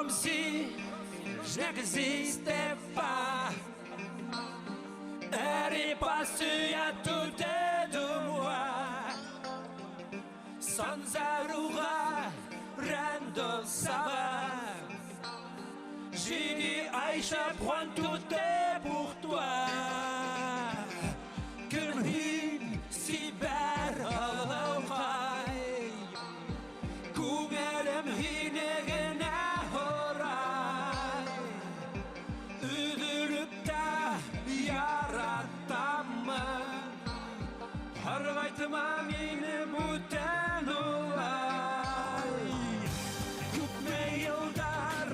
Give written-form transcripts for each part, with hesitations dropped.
Comme si je n'existais pas. Elle est passée à côté de moi. Sans aroura, rendre ça va. J'ai dit Aïcha, prends tout est pour toi. Кем һин, сибәр һылыуҡай, Күңелем һине генә һорай. Өҙөлөп тә яратамын, Һарғайтма мине бүтән улай. Күпме йылдар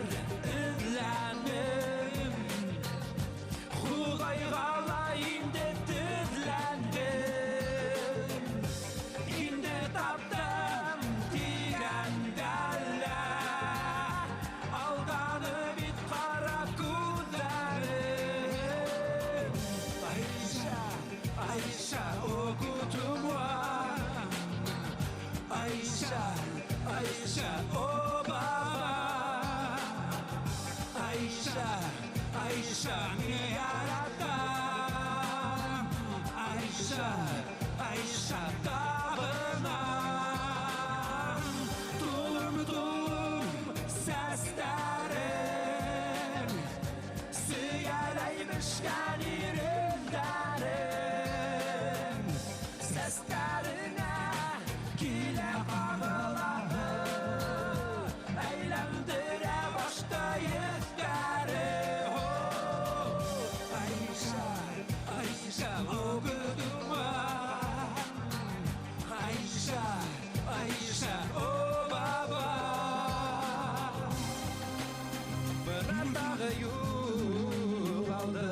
эҙләнем, Хоҙайға ла инде теҙләндем. Инде таптым тигәндә лә, Алданы бит ҡара күҙҙәрең. Айша, Айша, écoute-moi. Aïcha, Aïcha, oh baba. Aïcha, Aïcha, мине яратам. Aïcha, Aïcha, табынам. Тулым-тулым сәстәрем, Сөйәләй бешкән ирендәрем. Сәстәреңә килә ҡағылаһы, Әйләндерә башты еҫтәре. Aïcha, Aïcha, écoute-moi. Aïcha, Aïcha, oh baba. Бына тағы юғалды,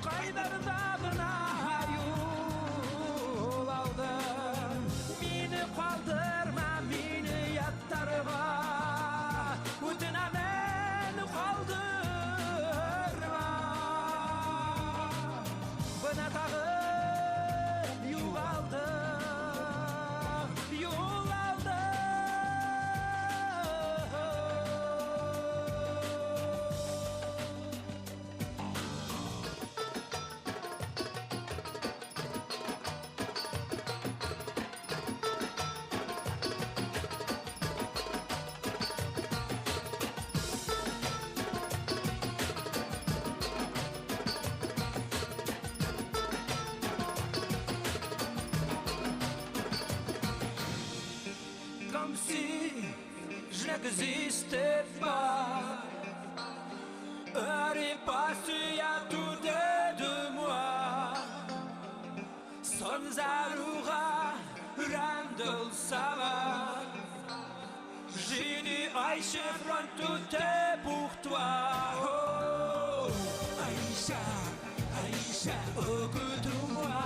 Ҡайҙарҙа ғына юл алды. Мине ҡалдырма, мине яттарға, Үтенәмен, ҡалдырма. Бына тағы юғалды, юл алды. Comme si je n'existais pas. Heure est passée à côté de moi. Sans aroura, Randall ça va. J'ai dit Aïcha, prends tout est pour toi. Oh, Aïcha, Aïcha, écoute-moi.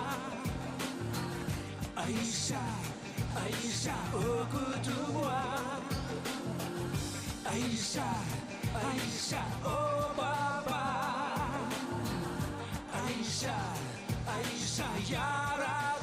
Aïcha, Aïcha, écoute-moi. Aïcha, Aïcha, oh baba. Aïcha, Aïcha, яратам.